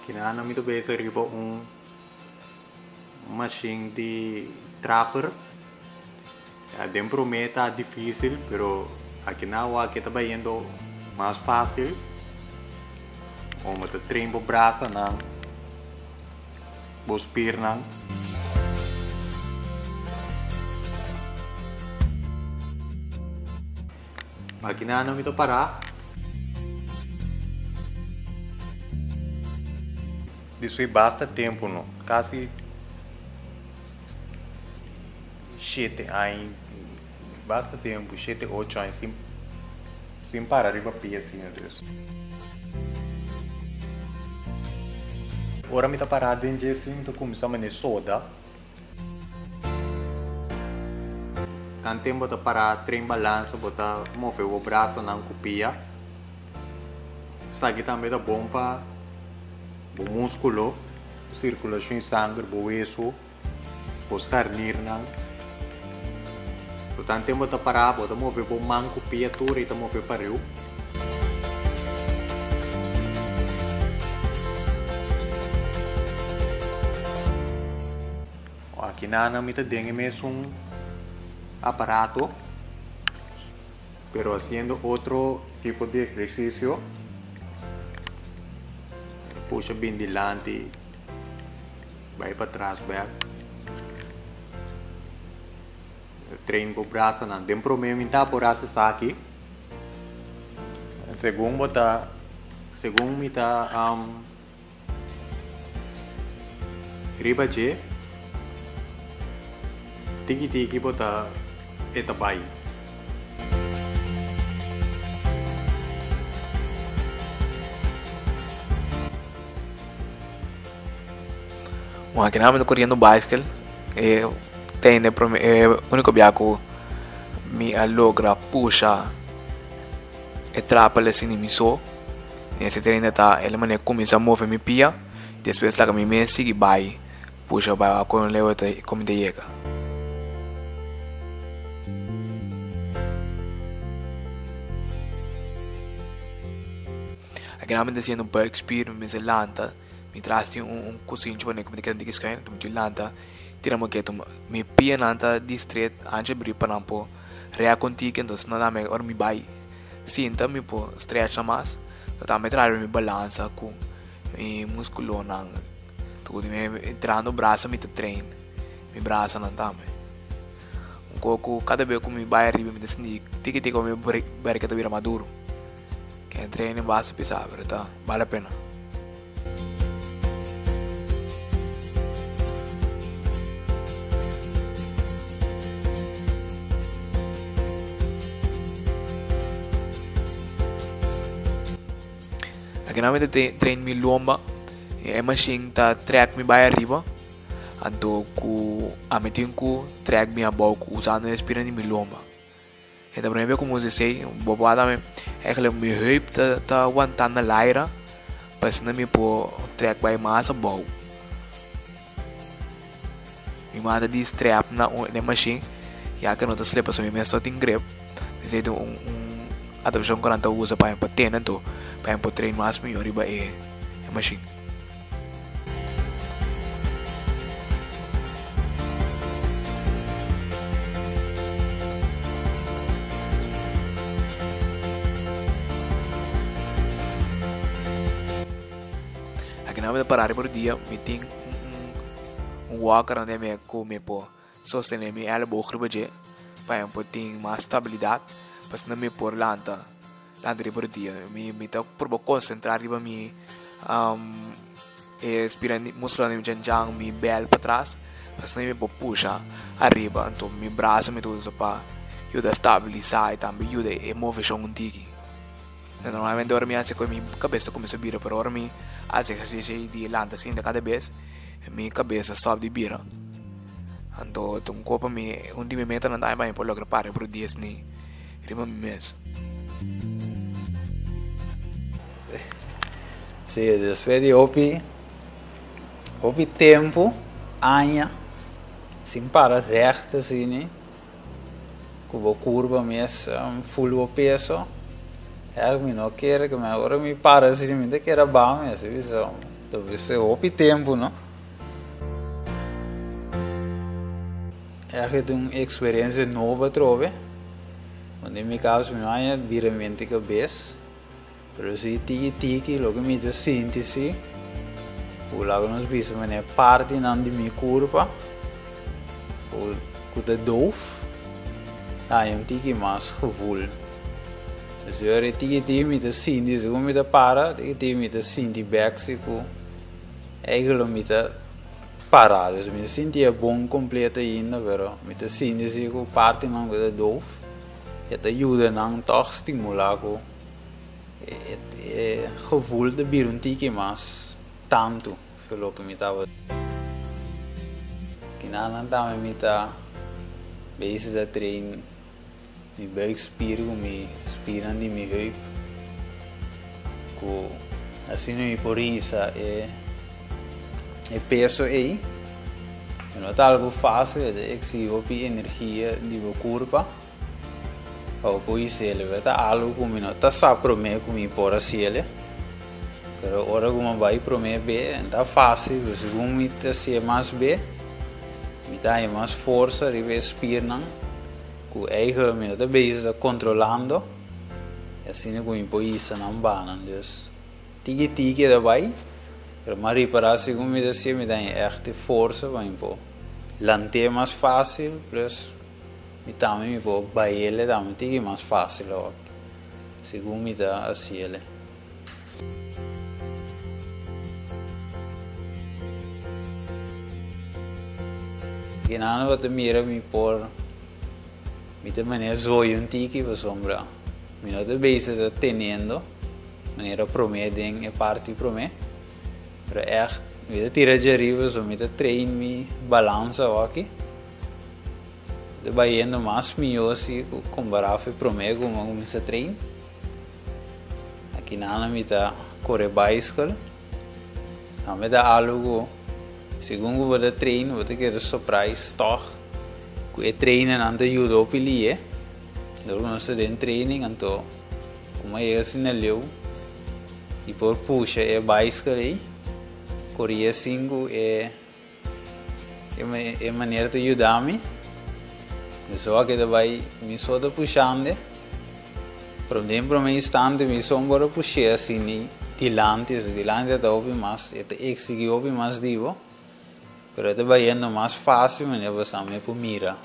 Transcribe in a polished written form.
Kinan mi ta bezig riba un machine di trapper. Ya, den promé ta difícil, pero akinan awor aki ta bayendo mas fácil. Como ta train bo brasanan, bo spiernan. Maquinanan mi ta pará. Di sui basta tempu no, kasi shete aña, basta tempu, shete ocho aña sin sin para riba pia asina dus. Ora mi ta pará den dje si mi ta kuminsá mane soda. Tan tempu bo ta pará train balansa bo ta move bo brasonan ku pia. Esaki tambe ta bon pa bo múskulo, sirkulashon di sanger, bo wesu, bo skarnirnan. So tan tempu bo ta pará bo ta move bo man ku pia tur i ta move pa riu. Aki nan mi ta den e mesun aparato, pero haciendo otro tipo di ehercicio. Pusha bin dilanti, bai patras bek. Train bo brasanan. Den prome mi ta por haci esaki. Segun bo ta, segun mi ta Riba dje, tiki tiki bo ta e ta bai. Bon, aki nan mi ta koriendo baiskel e ta e e uniko bia ku mi a logra pusha e trapel asina di mi so. Ese trainer ta el manera cuminsa move mi pia, despues laga mi mes sigui bay pusha bay wak con leu ta con mi ta yega. Aki mi ta haciendo buikspier, mi mester lanta, mi tras tin un kusinchi pone ku mi ta keda un tiki schuin, mi tin lanta tira moketo, mi pianan ta di stret ancha bri pa nan por rea con tiki, entonces no dame ora mi bay. Sinta mi por stretcha mas, so tambe traha riba mi balansa ku mi muskulonan. Tur di mi entrando brasa mi ta train mi brasanan tambe. Un kos ku kada bes ku mi bai ariba mi ta sinti tiki tiki mi barika ta bira mas duru. Ke training basta pisa pero ta bale la pena. Akinan mi ta train mi lomba e machine ta trek mi bai ariba anto ku ami tin ku trek mi abou usando e spina di mi lomba. E ta prome ku musa esei, bo por wak eigenlijk mi heup ta ta wantá na laira pa asina mi por trek bai mas abou. Mi manda di strap na un e machine ya ke no ta slip pasobra mi mes no tin grip. Esei ta un un adaptashon ku nan ta usa pa pa tene anto pa por train mas mihó riba e machine. Aki nan mi ta para riba dia mi tin un walker nan den mi ku mi por sostene mi elleboog riba dje pa mi por tin mas stabilidat pa asina mi por lanta. Lanta riba di dia mi mi ta purba konsentrá riba mi e spira muskulonan di mi djan djan mi bèl patras pa asina mi por pusha ariba anto mi brasa mi ta usa pa yuda stabilisá i tambe yuda e moveshon un tiki. Normalmente ora mi hasi ku mi kabes ta kuminsá bira pero ora mi hasi ehersisio di lanta sinta kada bes mi kabes ta stòp di bira anto ta un kos pa mi un di mi metanan tambe pa mi por logra para riba dies ni. Riba mi mes. Sí, despues di hopi, hopi tempu, aña, sin para recht asina, ku bo kurpa mes ful bo peso, èg mi no kere ku mi, ora mi para asina mi ta kere aba mes, mi bisa. Ta hopi tempu, no? Echt un eksperensia nobo atrobe. Want den mi kaso mi no haña biramentu di kabes. Pero si tiki tiki loke mi ta sinti si ku laga nos bisa manera partinan di mi kurpa ku ta doof ta haña un tiki mas gevoel. Dus ora tiki tiki mi ta sinti segun mi ta para tiki tiki mi ta sinti bek si ku eigenlijk mi ta para. Dus mi ta sinti e bon kompleto ainda pero mi ta sinti si ku partinan ku ta doof e ta yuda nan tòg stimulá ku e gevoel ta bira un tiki mas tantu for loke mi tabata. Kinanan tambe mi ta bezig ta train mi buikspier ku mi spiernan di mi heup ku asina mi por hisa e peso ei. No ta algu fásil, e ta eksigi hopi energia di bo kurpa pa bo por his'el. Pero ta algu ku mi no ta sa promé ku mi por hasiel, pero ora ku mi a bai promé be no ta fásil, pero segun mi ta hasié mas be mi ta haña mas forsa riba e spiernan ku eigenlijk mi no ta bezig ta kontrolando i asina ku mi por hisa nan banan. Dus tiki tiki e ta bai, pero mi a ripará segun mi ta hasié mi ta haña ègt e forsa pa mi por lant'é mas fásil plus mi tambe mi por bai'el tambe tiki mas fásil awor segun mi ta hasiel. Kinan bo ta mira mi por mi ta manera zoya un tiki pasobra mi no ta bezig ta teniendo manera prome den e parti prome pero echt mi ta tira dje ariba so mi ta train mi balansa awaki ta bayendo mas miyo si ku kompara ku e prome ku mi a kuminsa train. Akinan mi ta kore baiskel. Tambe ta algu ku segun ku bo ta train bo ta keda surprise tòg ku e trainernan ta yuda hopi lihe. Dor ku nos ta den training anto kuma yega asina leu i por pusha e baiskel ei korié sin ku e E manera ta yuda mi. Mi so a keda bai, mi so ta pushande. Pero den prome instante mi so por a push'é asina dilanti. So dilanti ta hopi mas, e ta exigi hopi mas di bo. Pero e ta bayendo mas facil manera pasobra mi por mira.